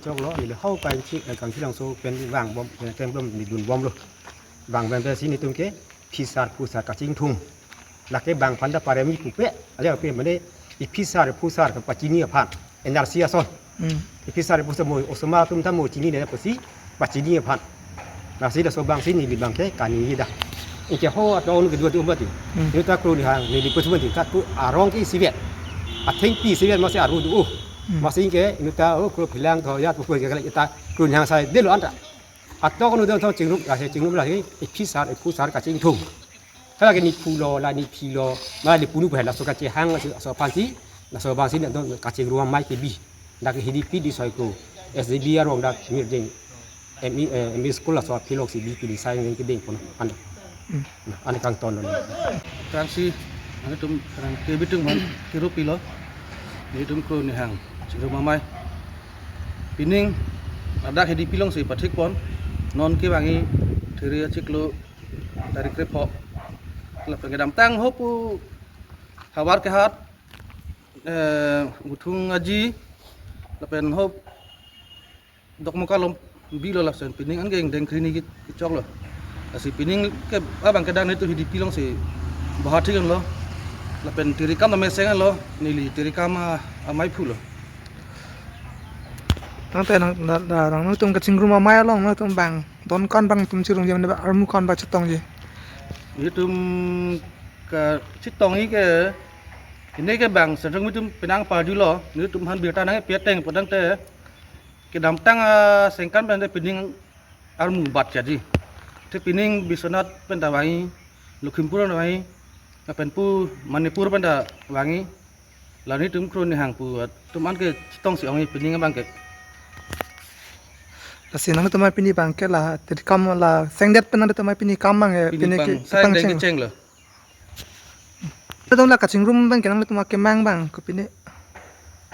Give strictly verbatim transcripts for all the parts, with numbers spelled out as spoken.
Choklo, neli hau kangchi, eh, Kangchilangso pen vangbom, eh, pen bom neli dunbomlo. Vang pen pensi netum ke phisar phusar kachingthum. Lake bang aphan ta paremi pupe, ale ape mane iphisar phusar kapachini aphan, N R C ason. Hmm. Iphisar phusar mo osomar atum ta mo chinine pusi pachini aphan. Lasi laso abangsi neli abang ke kaningje da. Anke ho aton kedua tu mati. Hmm. Inut ta Kro Nihang neli putu mati, ta tu arong ke isivet. Athengpi isivet, masi aru do. Hmm. Masi ke inut ta, oh, Kro Philang Thoyat pu ke ta Kro Nihang saidetlo anta. Atok nu dong thong chingrum, lasi chingrum lasi iphisar iphusar kachingthum. Hala ke niphu lo, la niphi lo, ma nipunu pu laso kachehang laso, laso aphansi, laso abangsi nangtum kachingrum amei kebi. Dak H D P di soi ko, S D B arong dak Mirjeng M E, eh, M E school laso aphi alongsi bi pini sai neng kedeng pon anda. Hmm. Nah, ane kangton lo. Tangsi, ane tum, rang kebi tum man, kiru pilo. Netum Kro Nihang chingrum amei. Pining ladak H D P alongsi pathik pon. Non kevangji There achiklo tarik krepho. Lapen kedamtang ho pu havar kehat, eh, Guthung Aji, lapen ho Dokmoka along bilo, lason pining an ke ingdeng krehini ke, kechoklo. Lasi pining ke abang kedang netum H D P alongsi baha thik lo. Lapen tirikam ta meseng lo, neli tirikam a, amei phu lo. Tangte nang, da, da, nangtum kachingrum amei along nangtum bang don ko-an bang tum chirungji, mane armu ko-an bang chetongji? Netum kachitongji ke, ini ke bang sejong netum penang parjulo, netum aphan birta nangpi ateng pu tangte kedamtang, ah, sengkan pen te pining armu bat jadi. Te pining Biswanath pen ta vangji, Lakhimpur pen ta vangji, lapen pu Manipur pen ta vangji. La netum Kro Nihang pu atum an ke chetongsi ongji pining abang ke. Lasi nangtum amei pini abang ke la tirikam la sengdet pen nangtum amei pini kam abang ke, pini pini pang ke, sai kepangcheng deng kecheng lo. Netum la kachingrum abang ke nangtum akemang abang kopine?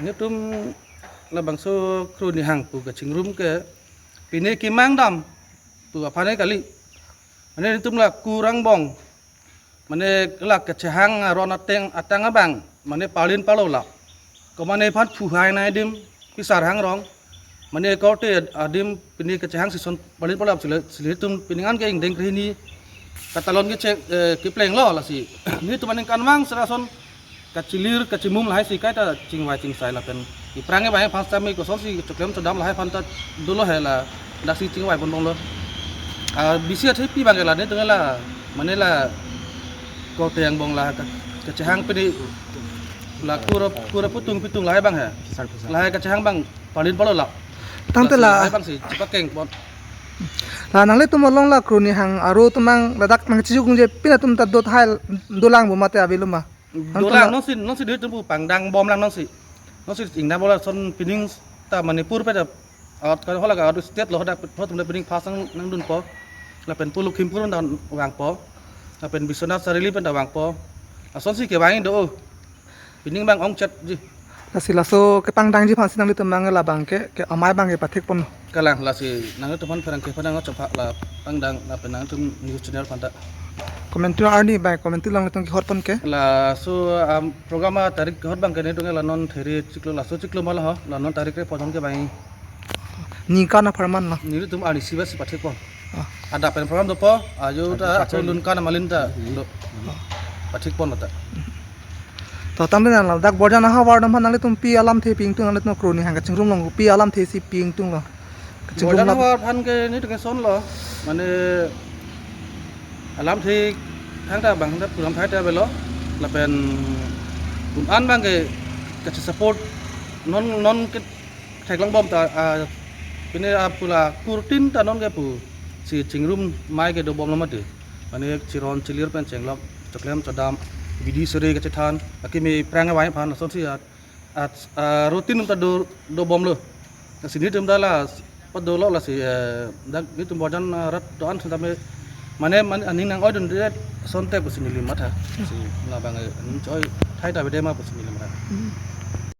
Netum labangso Kro Nihang pu kachingrum ke pine kemang dam pu aphan kali. Mane netum la kur angbong, mane la kachehang aron ateng atang abang, mane palin palo la. Ko mane aphan phu hai nai adim, phisar hangrong. Mane korte adim pini kachehang season palin palo la, sile, sile netum pining an ke ingdeng krehini katalon ke chek, eh, kepleng lo lasi. Netum aningkanvang serason kachilir kachimum lahai si kaita chingvai chingsai lapen iphrang kevang aphan sitame kosonsi choklem chodam lahai aphan ta dolo he, ladaksi chingvai pon longlo. Ah, bisi athepi abang ke la netum la, mane la korte angbong la ka, kachehang pini la kur, kur putung pitung lahai abang he. Lahai kachehang abang palin palo la. Tangte la, lahai abangsi chepakeng pon. La nanglitum along la Kro Nihang aro atum abang ladak nangchijukungje pin atum ta do tahai dolang bo mate avelo ma? Dolang, nonsi, nonsi netum pu pangdang bomlang nonsi. Nonsi ingdeng bomlang, lason pining ta Manipur pen ta, out ka, hala ka out state lo, hadak hatum ta pining phas nang, nangdunpo. Lapen pu Lakhimpur pen ta vangpo. Lapen Biswanath Chariali pen ta vangpo. Lasonsi kevang do. Pining abang ongchetji. Lasi laso kepangdangji aphansi nanglitum abang labang ke, ke amei abang ke pathik pon. Kalang, lasi nangtum aphan pherangke aphan nangchomphak la pangdang lapen nangtum news channel aphan ta. Komantu arni bai, komantu lang netum kehot pon ke? Laso, um, program atarik kehot abang ke netum la non There chiklo, laso chiklo ma lo ho, la non tarik krepho ason kevang. Ningkan apharman lo. Netum arnisi basi pathik pon. Ah. Adap pen program dopo, ajo ta, ajo ta ajo lun kan amalin ta, hmm, lo. Ah. Pathik pon ta. To tangte nang ladak Borjan ahavar atum aphan nanglitum pi alamthe pi ingtung, nanglitum Kro Nihang kachingrum along pi alamthe si pi ingtunglo? Kachingrum Borjan alam ahavar aphan ke netum ke sonlo, mane alamthe thangta bang ta program thai ta avelo, lapen pu an abang ke kachi support non, non ke theklong bom ta, ah, pine apu la kurtin ta non ke pusi chingrum amei ke dobomlo mati. Mane chiron chilir pen chenglok, choklem chodam, bidi sore kachethan, akimi phrang kevang aphan lasonsi at, at, ah, routine ta do, dobomlo. Lasi netum ta la padolo lasi, eh, dak netum Borjan, ah, rat do-an sitame mane, mane aning nang-oidunde asonte pusi neli matha. Si labang, eh, aning choi thai ta avede ma pusi neli matha. Hmm.